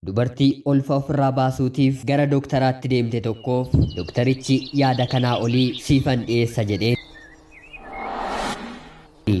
Dubartii ulfa ofirraa baasuutiif gara dooktaraatti deemte tokkoof dooktarichi yaada kanaa olii siifan dhiyeessa jedhee.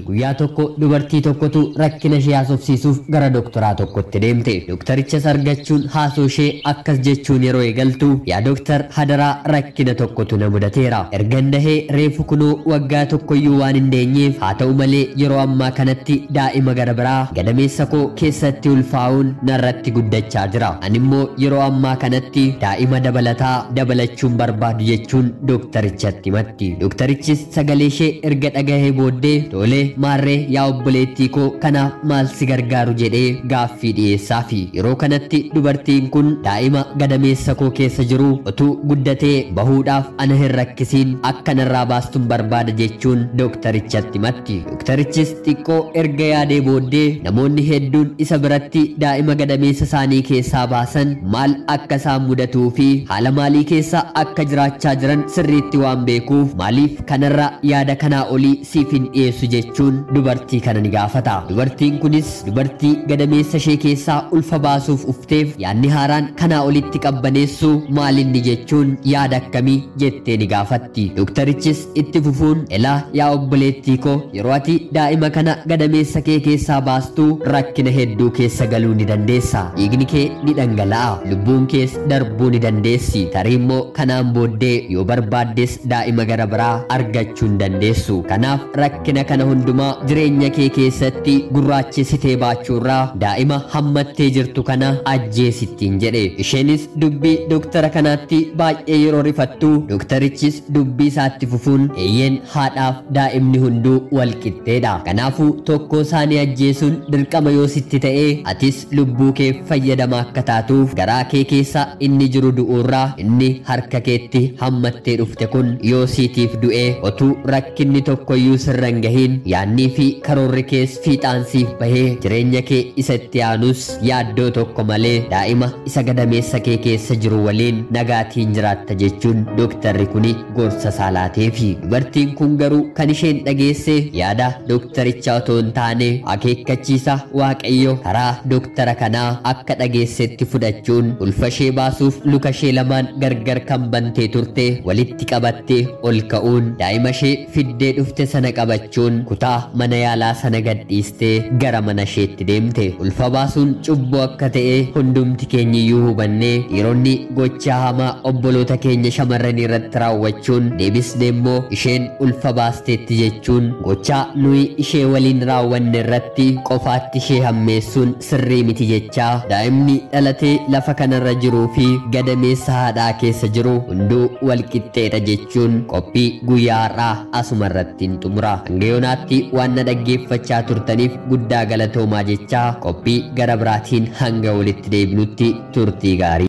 Guyyaa tokko dubartii tokkotu rakkina ishee haasofsiisuuf gara dooktaraa tokkotti deemte. Dooktarichas argachuun haasoo ishee akkas jechuun yeroo eegaltu, "Yaa dooktar, hadaraa rakkina tokkotu na mudateera. Ergan dahee reefu kunoo waggaa tokkoyyuu waan hin deenyeef, haa ta'u malee yeroo ammaa kanatti daa'ima gara biraa gadameessa koo keessatti ulfaa'uun narratti guddachaa jira. Ani immoo yeroo ammaa kanatti daa'ima dabalataa dabalachuun barbaadu" jechuun dooktarichatti himatti. Dooktarichis sagalee ishee erga dhagahee booddee, "Tole maarree yaa obboleettii koo, kanaaf maal si gargaaru?" jedhee gaaffii dhiyeessaafi. Yeroo kanatti dubartiin kun, "Daa'ima gadameessa koo keessa jiru utuu guddatee bahuudhaaf ana hin rakkisiin akka narraa baastuun barbaada" jechuun dooktarichatti himatti. Dooktarichis xiqqoo erga yaadee booddee, namoonni hedduun isa biratti daa'ima gadameessa isaanii keessaa baasan maal akka isaan mudatuu fi haala maalii keessa akka jiraachaa jiran sirriitti waan beekuuf, "Maaliif kanarra yaada kanaa olii siif hin dhiyeessu?" jechuun dubartii kana ni gaafata. Dubartiin kunis dubartii gadameessa ishee keessaa ulfa baasuuf ufteef, "Yaadni haaraan kanaa olitti qabbaneessu maalinni?" jechuun, "Yaada akkamii?" jettee ni gaafatti. Dooktarichis itti fufuun, "Elaa yaa obboleettii koo, yeroo ati daa'ima kana gadameessa kee keessaa baastu rakkina hedduu keessa galuu ni dandeessa. Dhiigni kee ni dhangala'a. Lubbuun kees darbuu ni dandeessi. Tarii immoo kanaan booddee yoo barbaaddes daa'ima gara biraa argachuu hin dandeessu. Kanaaf rakkina kana hundumaa jireenya kee keessatti gurraachessitee baachuurraa daa'ima hammattee jirtu kana ajjeesittiin" jedhe. Isheenis dubbii dooktara kanaatti baay'ee yeroo rifattu, dooktarichis dubbii isaatti fufuun, "Eeyyeen, haadhaaf daa'imni hunduu wal qixxeedha. Kanaafuu tokko isaanii ajjeesuun dirqama yoo sitti ta'e, atis lubbuu kee fayyadama akka taatuuf garaa kee keessa inni jiru du'uurraa inni harka keetti hammattee dhufte kun yoo siitiif du'e, otuu rakkinni tokkoyyuu sirra hin gahiin yaannii fi karoorri kees fiixaan siif bahee, jireenya kee isa itti aanus yaaddoo tokko malee daa'ima isa gadameessa kee keessa jiru waliin nagaatiin jiraatta" jechuun dooktarri kuni gorsa isaa laateefi. Dubartiin kun garuu kan isheen dhageesse yaada dooktarichaa otoo hin taane akeekkachiisa Waaqayyo karaa dooktara kanaa akka dhageessetti fudhachuun, ulfa ishee baasuuf luka ishee lamaan gargar kan bantee turte walitti qabattee ol ka'uun, daa'ima ishee fiddee dhufte sana qabachuun kutaa mana yaalaa sana gadhiistee gara mana isheetti deemte. Ulfa baasuun cubbuu akka ta'e hundumti keenyiyyuu hubannee, dhiironni gochaa hamaa obboloota keenya shamarranii irratti raawwachuun, deebisnee immoo isheen ulfa baasteetti jechuun gochaa nuyi ishee waliin raawwanne irratti qofaatti ishee hammeessuun sirrii miti jechaa, daa'imni dhalatee lafa kanarra jiruu fi gadameessa haadhaa keessa jiru hunduu wal qixxeedha jechuun qophii guyyaa har'aa asuma irratti hin xumura. Hanga yoonaatti waan na dhaggeeffachaa turtaniif guddaa galatoomaa jechaa, qophii gara biraatiin hanga walitti deebinutti turtii gaarii.